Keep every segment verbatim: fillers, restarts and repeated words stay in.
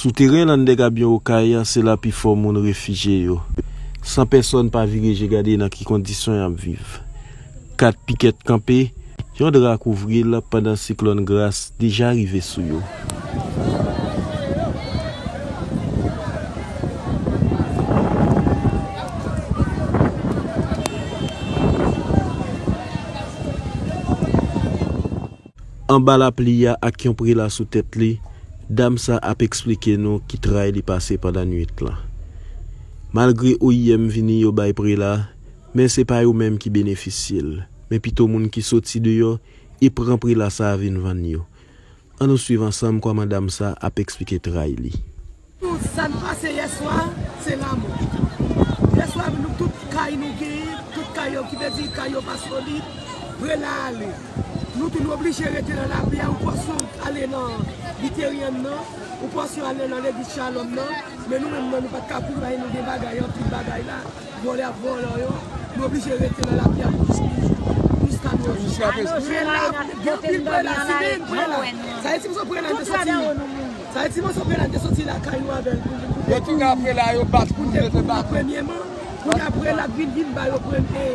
Sou teren Landègabyon Okay, se la pifò moun refijye yo. San pèsòn pa vire je gade nan ki kondisyon y ap viv. Kat pikèt kanpe, yon dra kouvri l pandan siklòn Gras deja rive sou yo. Anba lapli a ak yon prela sou tèt li, dam sa ap eksplike nou ki tray li pase pandan nwit lan. Malgre O I M vini yo bay prela, men se pa yo menm ki benefisye l, men pito moun ki soti deyò e pran prela sa a vin vann yo. Ann nou swiv ansanm kòman dam sa ap eksplike tray li. Sa n pase yèswa, se lanmò. Yèswa, nou tout kay nou genyen, tout kay yo, ki vle di kay yo pa solid, prela ale. Nou tou nou oblije rete nan lapli a, ou pòsyon ale nan Literyan nan, ou pòsyon ale nan legliz Shalom nan, men nou menm nan, nou pa t ka kouri, paske nou gen bagay, anpil bagay la. Vòlè ap vòlè yo, nou oblije rete nan lapli a pou jis, jiska nou. Jiska nou. Prela, gen anpil prela, simen prela. Sa e ti moso prela te soti. Sa e ti moso prela te soti lakay nou avè l pou, pou, pou, yo tire apre la, yo bat pou nou mete baton. Premyeman, kounye a prela vin, vin ba yo premye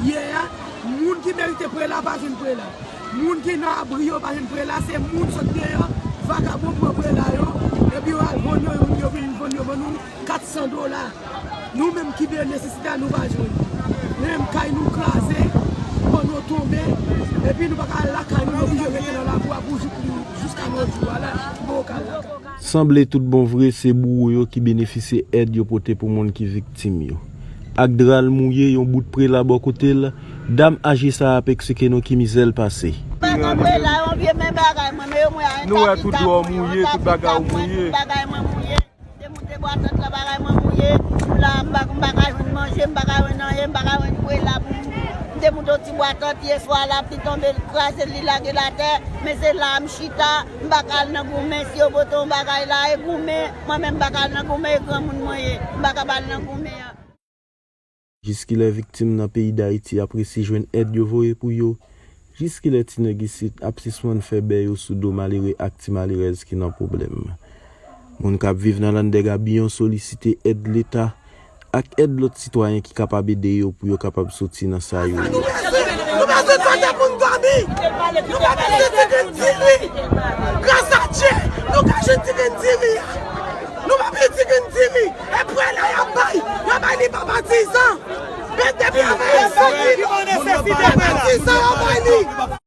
yè a, moun ki merite prela pa jwenn prela. Moun ki nan abri yo pa jwenn prela, se moun sot deyò, vakabon pran prela yo, epi yo al vann yo, yo, yo vin vann yo ban nou kat san dola. Nou menm ki de nesesite a, nou pa jwenn. Nou menm kay nou kraze, pano tonbe, epi nou pa ka al lakay nou, nou oblije rete nan labou a pou jou, pou jiska nou jou a la, nou poko ka al lakay. Sanble tout bon vre se bouwo yo ki benefisye èd yo pote pou moun ki viktim yo. Ak dra l mouye, yon bout prela bò kote l, dam aje sa a ap eksplike nou ki mizè l pase. Bagay prela yo vye, men bagay mwen, men yo mwen a. Nou wè tout dwa w mouye, tout bagay w mouye. Bagay mwen mouye. M te moute bwa tant la, bagay mwen mouye. Sou la, m pa, m pa ka jwenn manje, m pa ka jwenn anyen, m pa ka jwenn prela pou m. M te moute yon ti bwa tant yè swa, lapli tonbe, l kraze, li lage l atè. Men se la a m chita, m pa ka al nan goumen. Si yo pote yon bagay la, e goumen. Mwen menm, m pa ka al nan goumen, e granmoun mwen ye. M pa ka al nan goumen an. Jiskilè viktim nan peyi Dayiti ap resi jwenn èd yo voye pou yo? Jiskilè ti nèg isit ap sispann fè bè yo sou do malere ak ti malerèz ki nan pwoblèm? Moun k ap viv nan Landègabyon solisite èd Leta ak èd lòt sitwayen ki kapab ede yo pou yo kapab soti nan sa yo ye. Nou bezwen, nou bezwen kote pou n dòmi. Nou pa bezwen ti grenn diri. Gras a Dye, nou ka jwenn ti grenn diri a. Nou pa bezwen ti grenn diri. E prela y ap bay, y ap bay li pa patizan. Men depi anvan yo soti, pa patizan y ap bay li.